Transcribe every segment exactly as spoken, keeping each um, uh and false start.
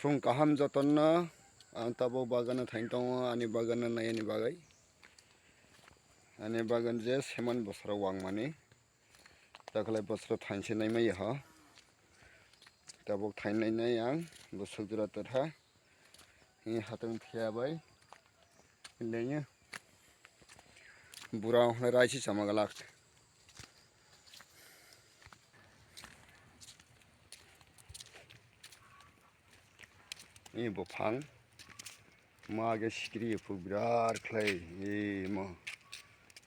Phung kaham jotono ang tabuk bagano thain tongo, ani bagano nai ani bagwi. Ani bagan je seman bosoro wangmani. Takhwlai bosoro thainse naimaya ho. Tabuk thain nainai ang bwswk jora twrha. Ni hatwng phiya bai. Lengya. Bura hwnwi raisi chama glak. Ni buphang. Ma age sikiri phuk birat khlai. Ni mo.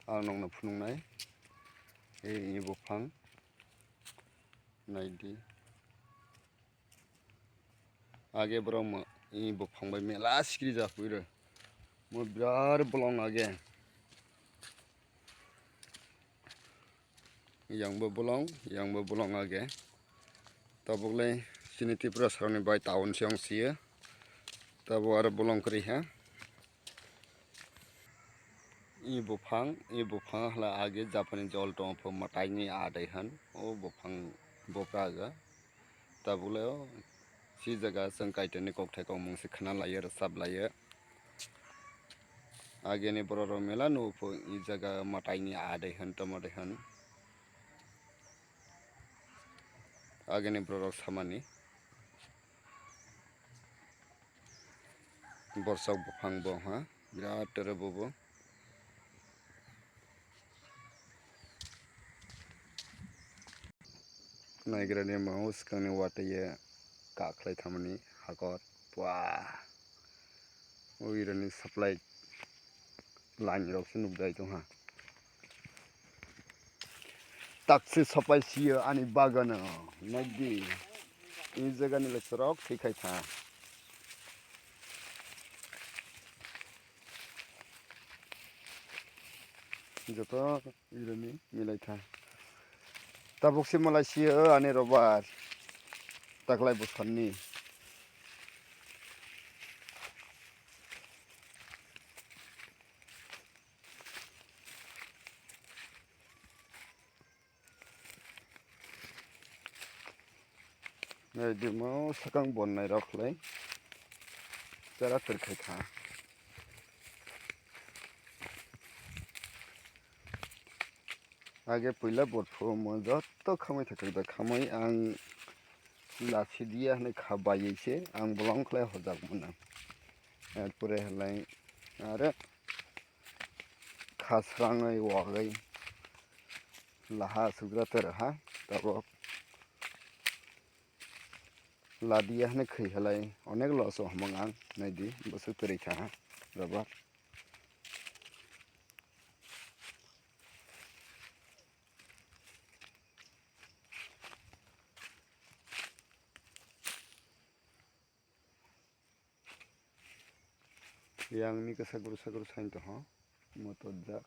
Ang nokno phunuknai. Ni buphang. Naidi. Age borok mo, i buphang bai mela sikiri jak pui rw. Mo birar bolong age. Yang bo bolong, yang bo bolong age. Tabuk le chini Tripura saroni bai town se ong siyo. Tabuk aro bolong kwrwi ha. I buphang, i buphang hala age Japani jol tong pho mwtai ni adai han. O buphang bopra aga. Tabuk le o si jaga chwng Kaitorni kokthai kokmung se khna laiyo, rwchap laiyo. Ageni borok rok mela nugo pho i jaga mwtai ni adai han, tamo dai han. Ageni borok rok samani. Borsok buphang bo ha, birat tere bobo. Naigrani mao swkangni watwi ye kakhlai thamani hakor. Pua. Uirani supply line rok se nukjai tongha. Taksi sapai siyo ani bagano. Nagdi. I jagani le chorok thwi khai tha. Joto ironi milai tha. Tabuk se malai siyo ani robar. Taklai bwsarni. Nai dimo sakang bon nai rok khlai chara kwrkhai kha. Age puila bot phumo jotto khamwi thakjak da khamwi ang lasi diya hwnwi kha baiwi se ang bolong khlai hojak mano. Erpore halai aro kha srangwi wagwi laha sugra tera ha tabok. Ladiya hwnwi khwi halai onek loso hwnmang ang naidi bwswk kwrwi kha ha rubber. Yang ni kasa guru saguru sain to ho motor jak.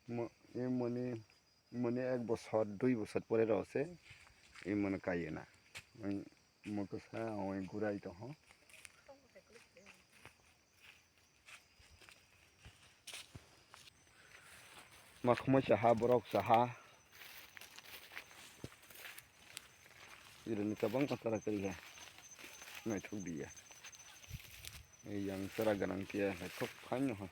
Mo-, e moni, moni ek bosor, dui bosor pore rw se, e moni kaiye na. Oi, mo kisa, oi, gurai tong ho. Makhumui saha, borok saha. Ironi kwbangma chara kwrwi kha. Naithok diya. Ei yang chara gwnang tiya naithok phaino ha.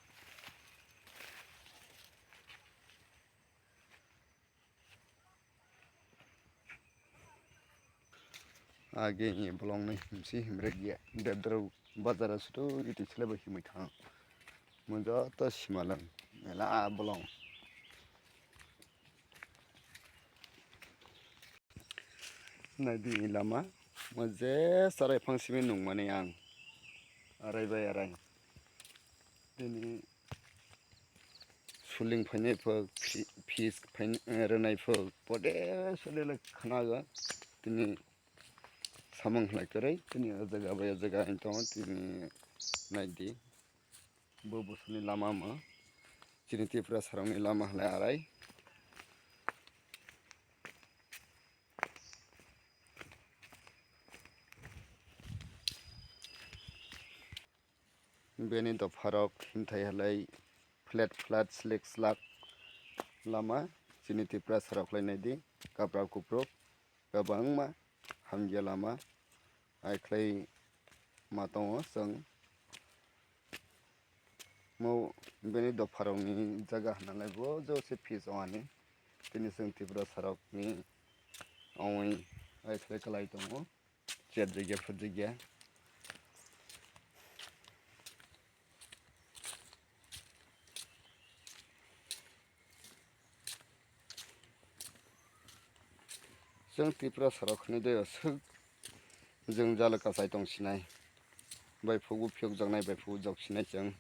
Age ni bolong ni himsi himrek ya. Debdro bazar sutu iti sile bo himui thang. Mo joto simalang. Mela bolong. Naidi lama, mo je sarai phang simi nungmani ang arai bai arai. Tini suling phainai phok, fi-, fish phain-, eh, rwnai phok, pode sode le khnago. Tini samung khlai kwrwi, tini o jaga bai o jaga ang tongo, tini naidi. Bo bosongni lama mo. Chini Tripura sarokni lama halai arai. Bini dopharok himthai halai flat flat slek slak lama. chini Tripura sarok khlai naidi, kapra kuprok, kwbangma hamya lama, ai khlai ma tongo chwng. Mo bini dopharokni jaga hwnalai bo jose phis ongani. Tini chwng Tripura sarokni ongwi ai khlai kwlai tongo. Cherjagya phurjagya. Chwng Tripura sarok hwnwi de aswk jwngjalo kachai tong sinai. Bai phugu phiyokjaknai, bai phugu jok sinai chwng.